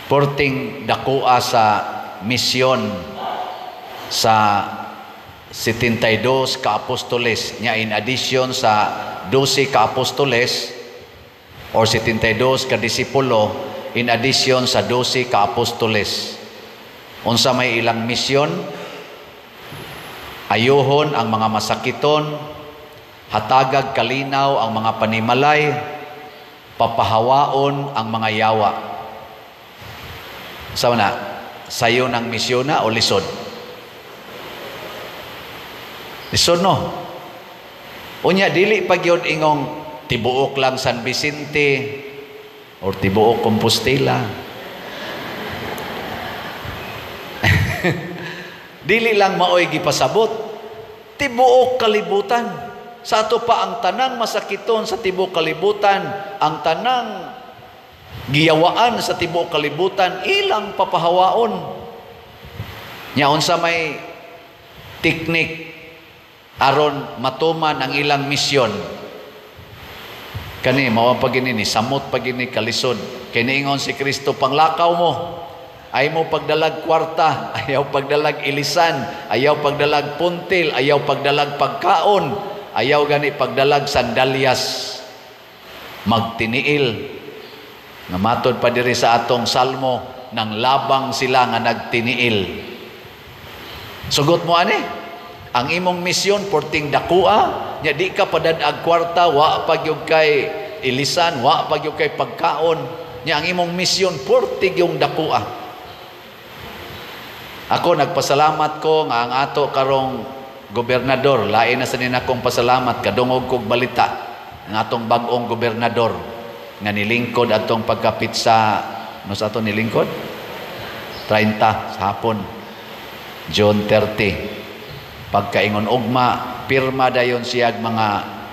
Porting dakoa sa misyon sa 72 ka apostoles nya, in addition sa 12 ka apostoles or 72 ka disipulo, in addition sa 12 ka apostoles. Unsa may ilang misyon? Ayuhon ang mga masakiton, hatagag kalinaw ang mga panimalay, papahawaon ang mga yawa. Sa na, sayo ng misyon na o lisod? Lisod, no? Unya, dili pa gyud ingong tibuok lang San Vicente or tibuok Compostela. Dili lang maoy gipasabot. Tibuok kalibutan. Sa ato pa ang tanang masakiton sa tibuok kalibutan, ang tanang giyawaan sa tibuok kalibutan, ilang papahawaon. Nya unsa may teknik aron matuman ang ilang misyon? Kani mao pa gini ni samot pa gini kalisod. Kay niingon si Kristo, panglakaw mo, ay mo pagdalag kwarta, ayaw pagdalag ilisan, ayaw pagdalag puntil, ayaw pagdalag pagkaon, ayaw gani pagdalag sandalyas. Magtiniil. Nga matod pa diri sa atong salmo, nang labang sila nga nagtiniil. Sugot mo ani? Ang imong misyon porting dakua, nya di ka padad-ag kwarta, wa pa gyud kay ilisan, wa pa gyud kay pagkaon. Nya ang imong misyon porting yung dakua. Ako nagpasalamat ko nga ang ato karong gobernador, lain na sa akong pasalamat, kadungog kog balita ang atong bag-ong gobernador nga nilingkod atong pagkapit sa, no, sa ato nilingkod 30 sa hapon, June 30. Pagkaingon ugma, pirma dayon siyag mga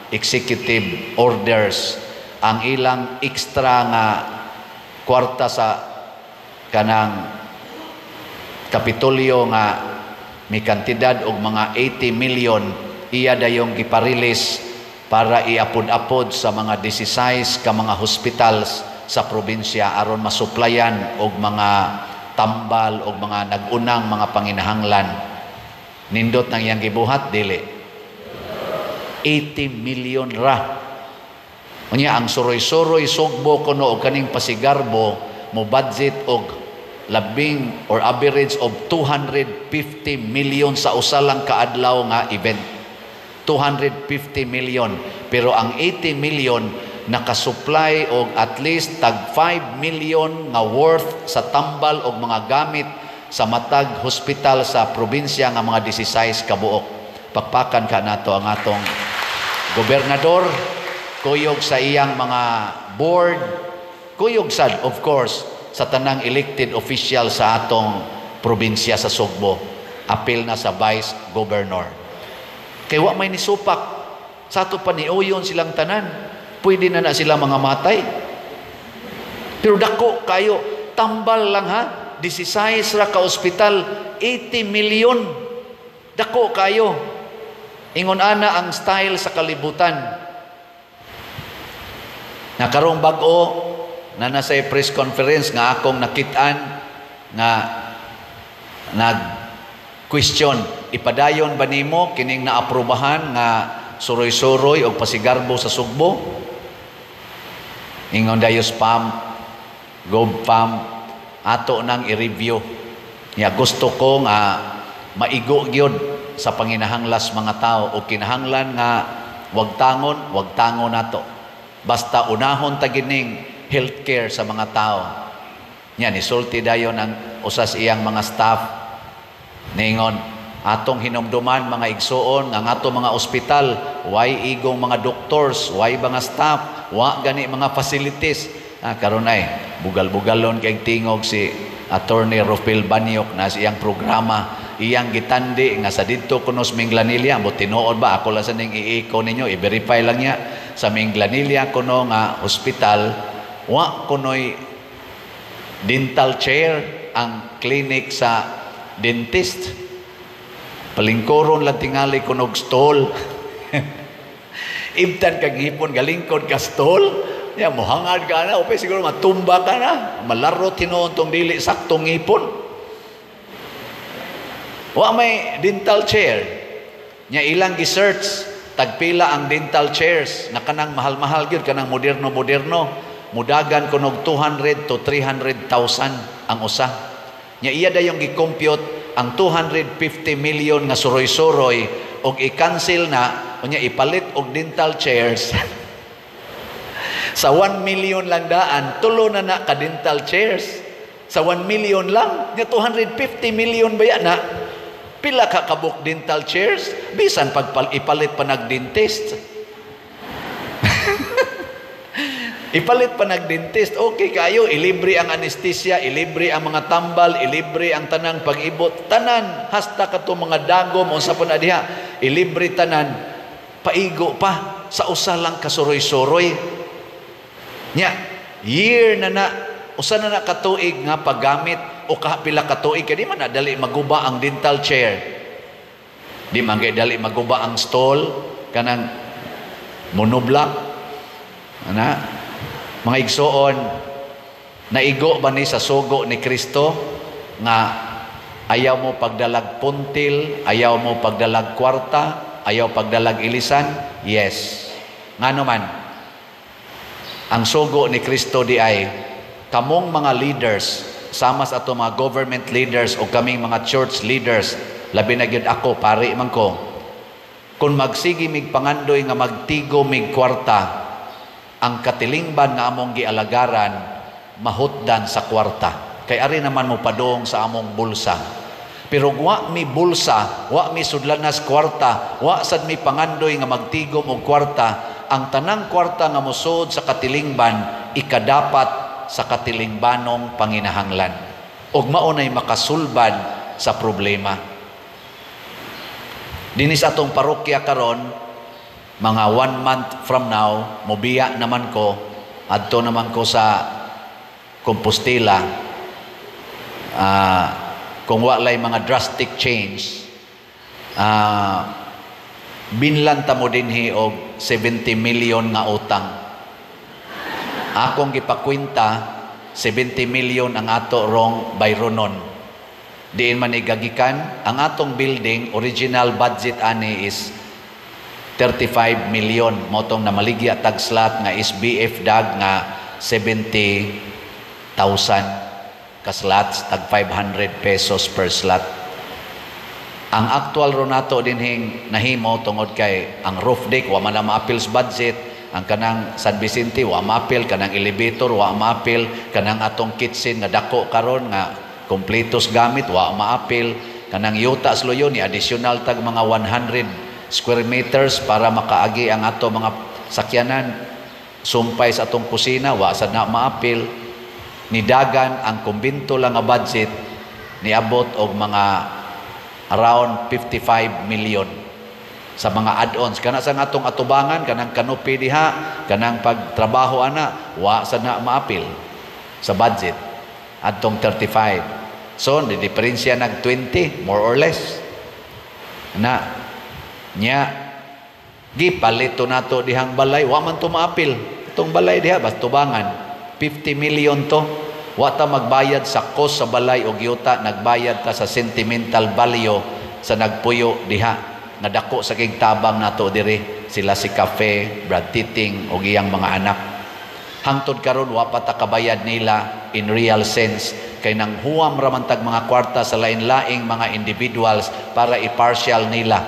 executive orders, ang ilang extra nga kwarta sa kanang Kapitolyo nga may kantidad og mga 80 million, iya dayong gipa-release para iapod-apod sa mga 16 ka mga hospitals sa probinsya aron masuplayan og mga tambal og mga nag-unang mga panginahanglan. Nindot nang iyang gibuhat, dili? 80 million ra. Unya ang suroy-suroy Sugbo kuno og kaning Pasigarbo mo budget og labing or average of 250 million sa usa lang kaadlaw nga event. 250 million. Pero ang 80 million nakasupply og at least tag 5 million nga worth sa tambal og mga gamit sa matag hospital sa probinsya nga mga 16 kabuok. Pakpakan ka nato ang atong gobernador, kuyog sa iyang mga board, kuyog sad, of course, sa tanang elected official sa atong probinsya sa Sugbo. Apil na sa vice governor. Kay wa may nisupak. Sa ato pa niuyon silang tanan. Pwede na na sila mga matay. Pero dako kayo, tambal lang ha. 16 ra ka ospital, 80 million. Dako kayo. Ingon ana ang style sa kalibutan. Na karong bag-o na nasa press conference nga akong nakitaan nga nag question, ipadayon ba nimo kining naaprubahan nga suroy-suroy og Pasigarbo sa Sugbo? Ingon dayo spam Gov Pam, ato nang i-review. Nya gusto ko nga maigo gyud sa panginahanglas mga tao o kinahanglan nga wag tangon, wag tangon nato. Basta unahon ta gining healthcare sa mga tao. Nya nisulti dayon ang usas iyang mga staff. Ningon, atong hinumduman, mga igsuon, ang ato mga ospital, way igong mga doctors, way mga staff, wa gani mga facilities. Ah, karon ay bugal-bugalon kay tingog si Attorney Rufil Banyok na sa iyang programa, iyang gitandi nga sa didto kuno sa Minglanilla, mo tinuod ba, ako lang sa ning iiko ninyo, i-verify lang niya, sa Minglanilla kuno nga hospital, wa kunoy dental chair ang clinic sa dentist. Palingkoron lang tingali kunog stool. Ibtan kag hipon galingkod ka stool. Ya, mohangad ka na, upe siguro matumba ka na, malaro tinuon tong dili saktong ngipon. Wa may dental chair. Nya ilang gi-search tagpila ang dental chairs na kanang mahal-mahal gyud, kanang moderno-moderno, mudagan kunog 200 to 300,000 ang usa. Nya iya dayong gi-compute ang 250 million nga suroy-suroy og i-cancel na, unya ipalit og dental chairs. Sa 1 million lang daan, tulo na na ka dental chairs. Sa 1 million lang, nya 250 million ba yan na? Pila ka kabuk dental chairs? Bisan pag ipalit pa nag-dentist. Ipalit pa nag-dentist, okay kayo, ilibre ang anesthesia, ilibre ang mga tambal, ilibre ang tanang pag-ibot, tanan, hasta kato mga dagom, unsa pa na diha, ilibre tanan, paigo pa, sa usa lang kasuroy-suroy. Nya, year na na, usa na na katuig nga paggamit o kapila katuig, kaya di man na dali maguba ang dental chair. Di man kay dali maguba ang stall, kanang monoblock. Ana, mga igsoon, naigo ba ni sa sugo ni Kristo nga ayaw mo pagdalag puntil, ayaw mo pagdalag kwarta, ayaw pagdalag ilisan? Yes. Ngano man, ang sugo ni Kristo di ay kamong mga leaders, sama sa ato mga government leaders o kaming mga church leaders, labi na gyud ako, pari man ko, kung magsige mig pangandoy nga magtigo mig kwarta, ang katilingban nga among gialagaran mahutdan sa kwarta. Kay ari naman mo padong sa among bulsa. Pero wa mi bulsa, wa mi sudlanas kwarta, wa sad mi pangandoy nga magtigom og kwarta, ang tanang kwarta nga mosud sa katilingban ikadapat sa katilingbanong panginahanglan. Og maunay makasulbad sa problema. Dinis atong parokya karon, mga 1 month from now, mobiya naman ko, adto naman ko sa Compostela, kung walay mga drastic change, binlan ta mo dinhi og 70 million nga utang. Akong gipakwenta, 70 million ang ato rong bayronon. Diin man igagikan, ang atong building, original budget ani is 35 million. Motong namaligya tag slot nga SBF dag nga 70,000 ka slots, tag 500 pesos per slot. Ang actual ro nato dinhing nahimo tungod kay ang roof deck wa man na maapil sa budget, ang kanang San Vicente wa maapil, kanang elevator wa maapil, kanang atong kitchen nga dako karon nga kompletos gamit wa maapil, kanang yuta sa luyo ni additional tag mga 100 square meters para makaagi ang ato mga sakyanan, sumpay sa atong kusina wa sad na maapil. Nidagan ang kumbinto lang nga budget niabot og mga around 55 million sa mga add-ons. Kana sa atong atubangan, kanang canopy diha, kanang pagtrabaho ana, wa sa na maapil sa budget adtong 35. So di diferensya nag 20 more or less. Na nya gipalito nato dihang balay, wa man to maapil itong balay diha, bas tubangan 50 million to. Wa ta magbayad sa cost sa balay og yuta, nagbayad ta sa sentimental value sa nagpuyo diha. Nadako sa kig tabang nato diri sila si Cafe, Brad Titing og iyang mga anak. Hangtod karon wa pa ta kabayad nila in real sense kay nang huwam ra man tag mga kwarta sa lain-laing mga individuals para i-partial nila.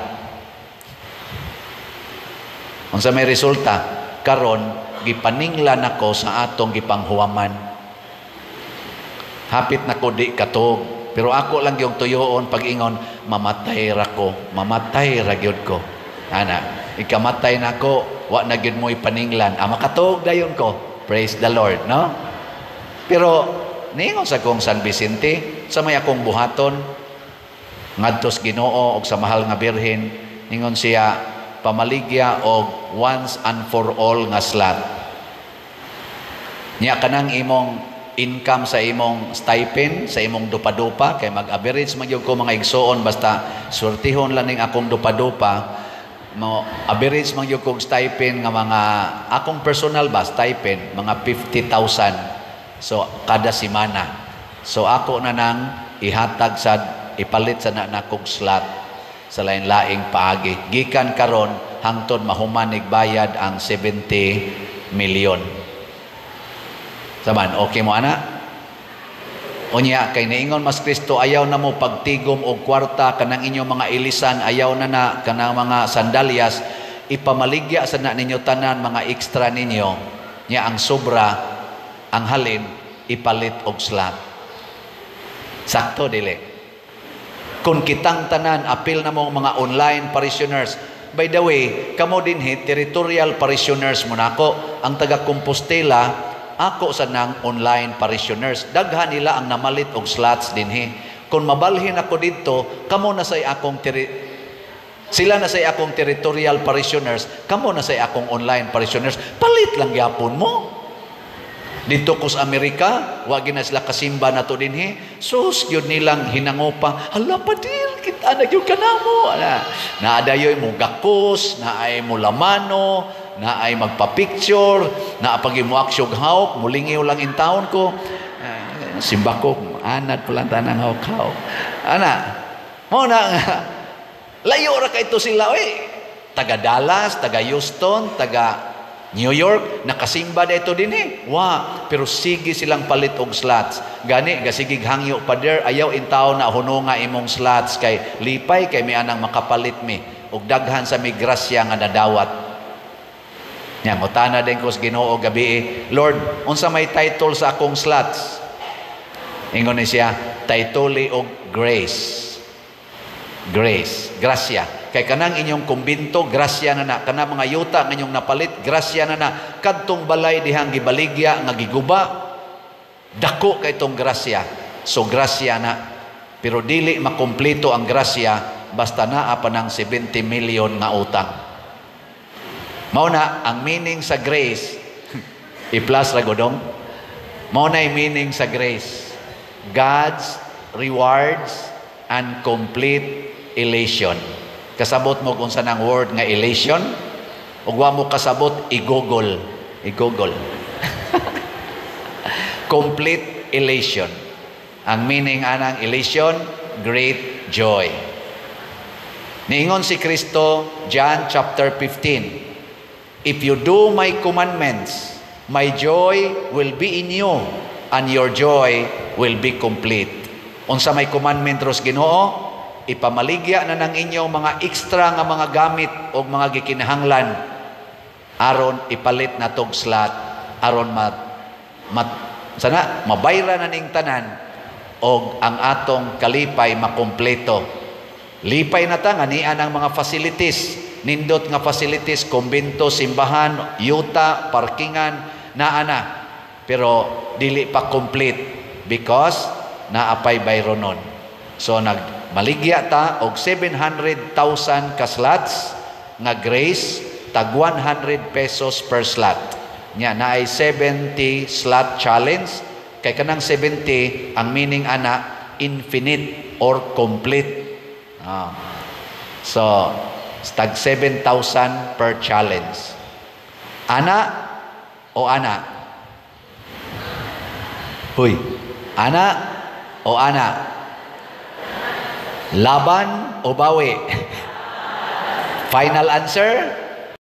Unsa may resulta? Karon gipaninglan ako sa atong gipanghuwaman. Hapit na ko di katog, pero ako lang yung tuyoon pag-ingon, mamatay ra ko, mamatay ra gyud ko. Ana, ikamatay na ko, wa na gyud mo ipaninglan. Ah, makatog dayon ko. Praise the Lord, no? Pero niingon sa kong San Vicente, sa may akong buhaton ngadto sa Ginoo og sa mahal nga Birhen, ningon siya pamaligya og once and for all nga slot. Nya kanang imong income sa imong stipend, sa imong dupa-dupa, kay mag-average man gyud ko mga igsoon, basta swertihon lang ning akong dupa-dupa, Mo average man gyud kog stipend nga mga akong personal ba stipend, mga 50,000. So kada semana. So ako na nang ihatag sa ipalit sa na nakog slot sa lain-laing paagi. Gikan karon hangtod mahuman bayad ang 70 million. Saman, okay mo ana? Unya kay niingon mas Kristo, ayaw na mo pagtigom og kwarta, kanang inyong mga ilisan ayaw na na, kanang mga sandalyas ipamaligya sa na ninyo tanan mga extra ninyo, nya ang sobra, ang halin ipalit og slot. Sakto dili? Kung kitang tanan apil na mong mga online parishioners. By the way, kamo dinhi territorial parishioners mo nako. Ang taga Compostela ako sa nang online parishioners. Daghan nila ang namalit og slots dinhi. Kung mabalhin ako didto, kamo na say akong sila na say akong territorial parishioners, kamo na say akong online parishioners. Palit lang gyapon mo. Dito ko sa Amerika, wa na sila kasimba na to dinhi. Sus, yun nilang hinangopa. "Hala, padir, kita na gyud kanamo." Ala, naadayoy mo gakos, naay mo lamano, naay magpa-picture, naa pag mo aksyog hawk, mulingiw lang in town ko. Simba ko, anad pala tanang hawk-hawk. Ana, mo na nga, layo ra kay to sila, oy. Taga Dallas, taga Houston, taga New York, nakasimba dito din eh. Wa, pero sige silang palit og slots. Gani, gasigig hangyo, "Pader, ayaw in taon na huno nga imong slots kay lipay kay mi anang makapalit mi. Og daghan sa mi grasya nga nadawat." Nya, ngutana din ko sa Ginoo gabi eh, "Lord, unsa may title sa akong slots?" Ingon ni siya, "Title og grace." Grace, grasya. Kay kanang inyong kumbinto, grasya na na. Kanang mga yuta nga inyong napalit, grasya na na. Kadtong balay dihang gibaligya nga giguba, dako kay itong grasya. So grasya na. Pero dili makumpleto ang grasya basta naa pa ng 70 million nga utang. Mao na ang meaning sa grace, i-plus ra godong. Mao na meaning sa grace. God's rewards and complete elation. Kasabot mo kung saan ang word nga elation? Ug wa mo kasabot, i-Google. I-Google. Complete elation. Ang meaning anang elation, great joy. Niingon si Kristo, John chapter 15, "If you do my commandments, my joy will be in you, and your joy will be complete." Unsa may commandment ros Ginoo? Ipamaligya na ng inyong mga extra nga mga gamit o mga gikinahanglan aron ipalit na tog slot, aron ma, ma sana mabayra na ning tanan og ang atong kalipay makumpleto. Lipay na ta nga nian ang mga facilities, nindot nga facilities, kumbento, simbahan, yuta, parkingan, naa na. Pero dili pa complete because naapay bayronon. So nagmaligya ta og 700,000 ka slots nga grace, tag 100 pesos per slot. Nya naay 70 slot challenge kay kanang 70, ang meaning ana infinite or complete. So tag 7,000 per challenge. Ana o ana? Huy, ana o ana? Laban o bawi? Final answer?